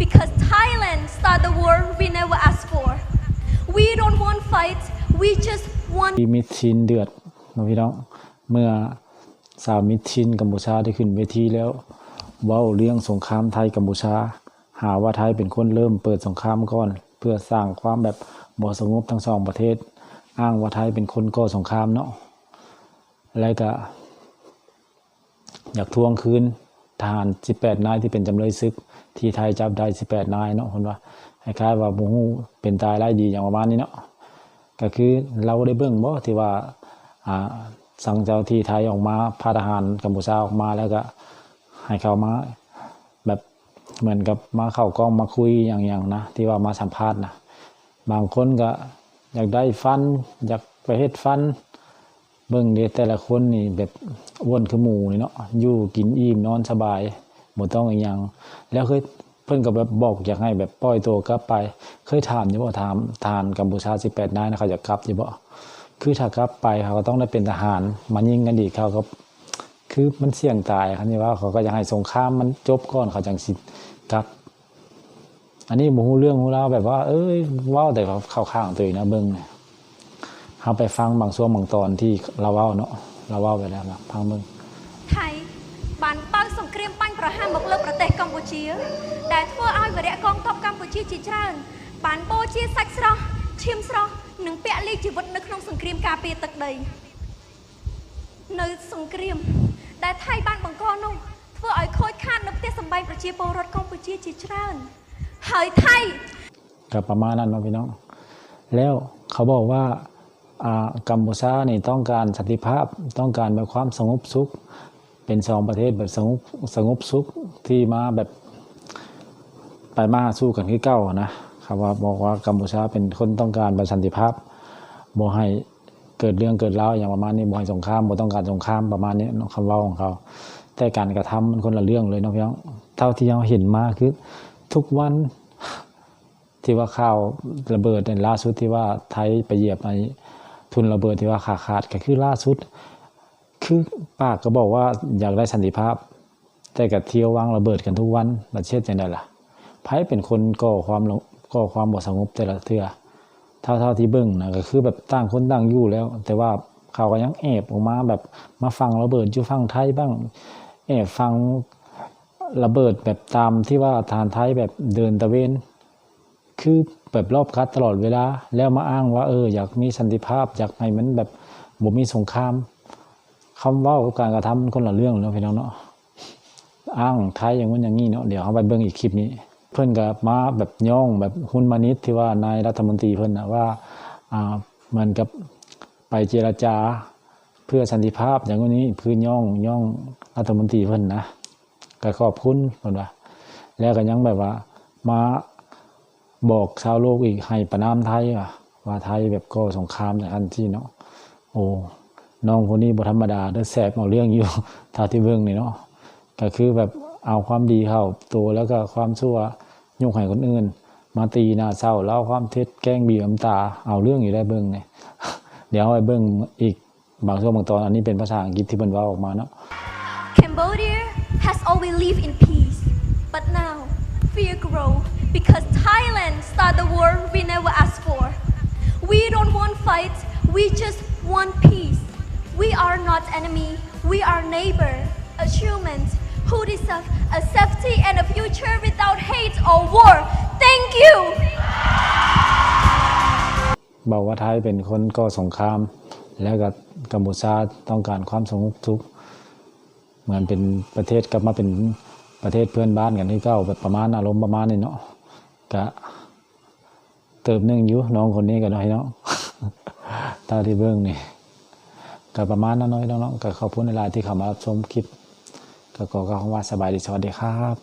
Because Thailand start the war we never asked for. We don't want fight, we just want ທີ່ມິດຊີນເດືອດເນາະພີ່ນ້ອງ ເມື່ອຊາວມິດຊີນກຳປູຊາໄດ້ຂຶ້ນເວທີແລ້ວ ເວົ້າເລື່ອງສົງຄາມໄທກຳປູຊາ ຫາວ່າໄທເປັນຄົນເລີ່ມເປີດສົງຄາມກ່ອນ ເພື່ອສ້າງຄວາມແບບບໍ່ສະຫງົບທັງສອງປະເທດ, ອ້າງວ່າໄທເປັນຄົນກໍ່ສົງຄາມເນາະ ແລະກະ ຢາກທວງຄືນທະຫານສິບແປດນາຍທີ່ເປັນຈຳເລີຍສຶກ ທີ່ໄທຈັບໄດ້ສິບແປດນາຍເນາະ ເພິ່ນວ່າ ຄ້າຍໆວ່າບໍ່ຮູ້ເປັນຕາຍຮ້າຍດີຫຍັງປະມານນີ້ເນາະ. ກະຄືລາວໄດ້ເບິ່ງບໍ່ ທີ່ວ່າ ອ່າ ສັງເຈົ້າທີ່ໄທອອກມາ ພາທະຫານກຳປູຊາອອກມາ ແລ້ວກະໃຫ້ເຂົາມາແບບ ເໝືອນກັບມາເຂົ້າກ້ອງມາຄຸຍຫຍັງໆນະ ທີ່ວ່າມາສຳພາດນະ ບາງຄົນກະຢາກໄດ້ຟັນ ຢາກໄປເຮັດຟັນ ເບິ່ງເດ້ ແຕ່ລະຄົນນີ້ແບບອ້ວນຄືໝູນີ້ເນາະ ຢູ່ກິນອີ່ມນອນສະບາຍ ບໍ່ຕ້ອງອີ່ຫຍັງ ແລ້ວເຄີຍ ເພິ່ນກໍແບບບອກຢາກໃຫ້ແບບປ່ອຍໂຕກັບໄປ. ເຄີຍຖາມຢູ່ບໍ່ ຖາມທະຫານກຳປູຊາສິບແປດນາຍນະ ເຂົາຢາກກັບຢູ່ບໍ່? ຄືຖ້າກັບໄປເຂົາກໍຕ້ອງໄດ້ເປັນທະຫານ ມາຍິງກັນອີກ ເຂົາກໍ ຄືມັນສ່ຽງຕາຍ ຄັນທີ່ວ່າເຂົາກໍຢາກໃຫ້ສົງຄາມມັນຈົບກ່ອນ ເຂົາຈັ່ງຊິກັບ. ອັນນີ້ບໍ່ຮູ້ເລື່ອງຮູ້ລາວ ແບບວ່າ ເອີຍ ເວົ້າແຕ່ເຂົ້າຂ້າງຕົວເອງນະ ເບິ່ງ ເຮົາໄປຟັງບາງຊ່ວງບາງຕອນທີ່ລາວເວົ້າເນາະ ລາວເວົ້າໄປແລ້ວນະ ຟັງເບິ່ງ. ໄທ បានបើកសង្គ្រាមបាញ់ប្រហារមកលើប្រទេសកម្ពុជា ដែលធ្វើឲ្យវីរៈកងទ័ពកម្ពុជាជាច្រើនបានបូជាសាច់ស្រស់ ឈាមស្រស់ និងពលីជីវិតនៅក្នុងសង្គ្រាមការពារទឹកដី។ នៅសង្គ្រាមដែលថៃបានបង្កនោះ ធ្វើឲ្យខូចខាតនូវផ្ទះសម្បែងប្រជាពលរដ្ឋកម្ពុជាជាច្រើន ហើយថៃ ກໍປະມານນັ້ນເນາະພີ່ນ້ອງ ແລ້ວເຂົາບອກວ່າ ອ່າ ກຳປູຊານີ້ຕ້ອງການສັນຕິພາບ ຕ້ອງການແບບຄວາມສະຫງົບສຸກ ເປັນສອງປະເທດແບບສະຫງົບ ສະຫງົບສຸກ ທີ່ມາແບບ ໄປມາຫາສູ່ກັນຄືເກົ່າຫັ້ນນະ ເຂົາວ່າ ບອກວ່າກຳປູຊາເປັນຄົນຕ້ອງການແບບສັນຕິພາບ ບໍ່ໃຫ້ເກີດເລື່ອງເກີດລາວຫຍັງປະມານນີ້ ບໍ່ໃຫ້ສົງຄາມ ບໍ່ຕ້ອງການສົງຄາມປະມານນີ້ເນາະ ຄຳເວົ້າຂອງເຂົາ ແຕ່ການກະທຳມັນຄົນລະເລື່ອງເລີຍເນາະພີ່ນ້ອງ. ເທົ່າທີ່ເຮົາເຫັນມາຄືທຸກວັນ ທີ່ວ່າຂ່າວລະເບີດນີ້ ລ່າສຸດທີ່ວ່າໄທໄປຢຽບໄອ້ທຸນລະເບີດທີ່ວ່າຂາຂາດ ກໍຄືລ່າສຸດ ຄືປາກກໍບອກວ່າຢາກໄດ້ສັນຕິພາບ ແຕ່ກໍທ່ຽວວາງລະເບີດກັນທຸກວັນ ແລ້ວຊິເຮັດຈັ່ງໃດລະ? ໃຜເປັນຄົນກໍ່ຄວາມ ກໍ່ຄວາມບໍ່ສະຫງົບແຕ່ລະເທື່ອ? ເທົ່າ ເທົ່າທີ່ເບິ່ງນະ ກໍຄືແບບຕ່າງຄົນຕ່າງຢູ່ແລ້ວ ແຕ່ວ່າເຂົາກໍຍັງແອບອອກມາ ແບບມາຝັງລະເບີດຢູ່ຝັ່ງໄທບ້າງ ແອບຝັງລະເບີດແບບຕາມທີ່ວ່າທະຫານໄທແບບເດີນຕະເວນ ຄືແບບລອບກັດຕະຫຼອດເວລາ ແລ້ວມາອ້າງວ່າ ເອີ ຢາກມີສັນຕິພາບ ຢາກໃຫ້ມັນແບບບໍ່ມີສົງຄາມ. ຄຳເວົ້າກັບການກະທຳມັນຄົນລະເລື່ອງເນາະ ພີ່ນ້ອງເນາະ. ອ້າງໄທຢ່າງນັ້ນຢ່າງນີ້ເນາະ ດຽວເຮົາໄປເບິ່ງອີກຄລິບນີ້ ເພິ່ນກໍມາແບບຍ້ອງແບບຮຸນມານິດ ທີ່ວ່ານາຍລັດຖະມົນຕີເພິ່ນນະວ່າ ອ່າ ເໝືອນກັບໄປເຈລະຈາເພື່ອສັນຕິພາບຢ່າງນັ້ນນີ້ ຄືຍ້ອງ ຍ້ອງລັດຖະມົນຕີເພິ່ນນະ ກໍຂອບຄຸນເພິ່ນວ່າ ແລ້ວກໍຍັງແບບວ່າມາ ບອກຊາວໂລກອີກ ໃຫ້ປະນາມໄທວ່າ ວ່າໄທແບບກໍ່ສົງຄາມຈັ່ງຊັ້ນຊີ້ເນາະ. ໂອ້ ນ້ອງຄົນນີ້ບໍ່ທຳມະດາເດີ ແສບເອົາເລື່ອງຢູ່ ເທົ່າທີ່ເບິ່ງນີ້ເນາະ ກໍຄືແບບເອົາຄວາມດີເຂົ້າໂຕ ແລ້ວກໍຄວາມຊົ່ວຍົກໃຫ້ຄົນອື່ນ ມາຕີໜ້າເສົ້າ ແລ້ວເອົາຄວາມເທັດແກ້ງບີບນ້ຳຕາ ເອົາເລື່ອງຢູ່ໄດ໋ເບິ່ງນີ້. ດຽວເຮົາໄປເບິ່ງອີກ ບາງຊ່ວງບາງຕອນ ອັນນີ້ເປັນພາສາອັງກິດທີ່ເພິ່ນເວົ້າອອກມາເນາະ. Cambodia has always lived in peace, but now fear grow because Thailand start the war we never asked for. We don't want fight, we just want peace. We are not enemy, we are neighbor, a human who deserve a safety and a future without hate or war. Thank you. ເວົ້າວ່າໄທເປັນຄົນກໍ່ສົງຄາມ ແລ້ວກໍກຳປູຊາຕ້ອງການຄວາມສະຫງົບສຸກ ເໝືອນເປັນປະເທດ ກັບມາເປັນປະເທດເພື່ອນບ້ານກັນຄືເກົ່າ ແບບປະມານ ອາລົມປະມານນີ້ເນາະ. ກະເຕີບໜຶ່ງຢູ່ ນ້ອງຄົນນີ້ກໍເນາະ ເນາະ ເທົ່າທີ່ເບິ່ງນີ້ ກໍປະມານນັ້ນເນາະ ເນາະ. ກໍຂອບຄຸນຫຼາຍໆທີ່ເຂົ້າມາຮັບຊົມຄລິບ ກໍຂໍກ່າວຄຳວ່າສະບາຍດີ ສະຫວັດດີຄັບ.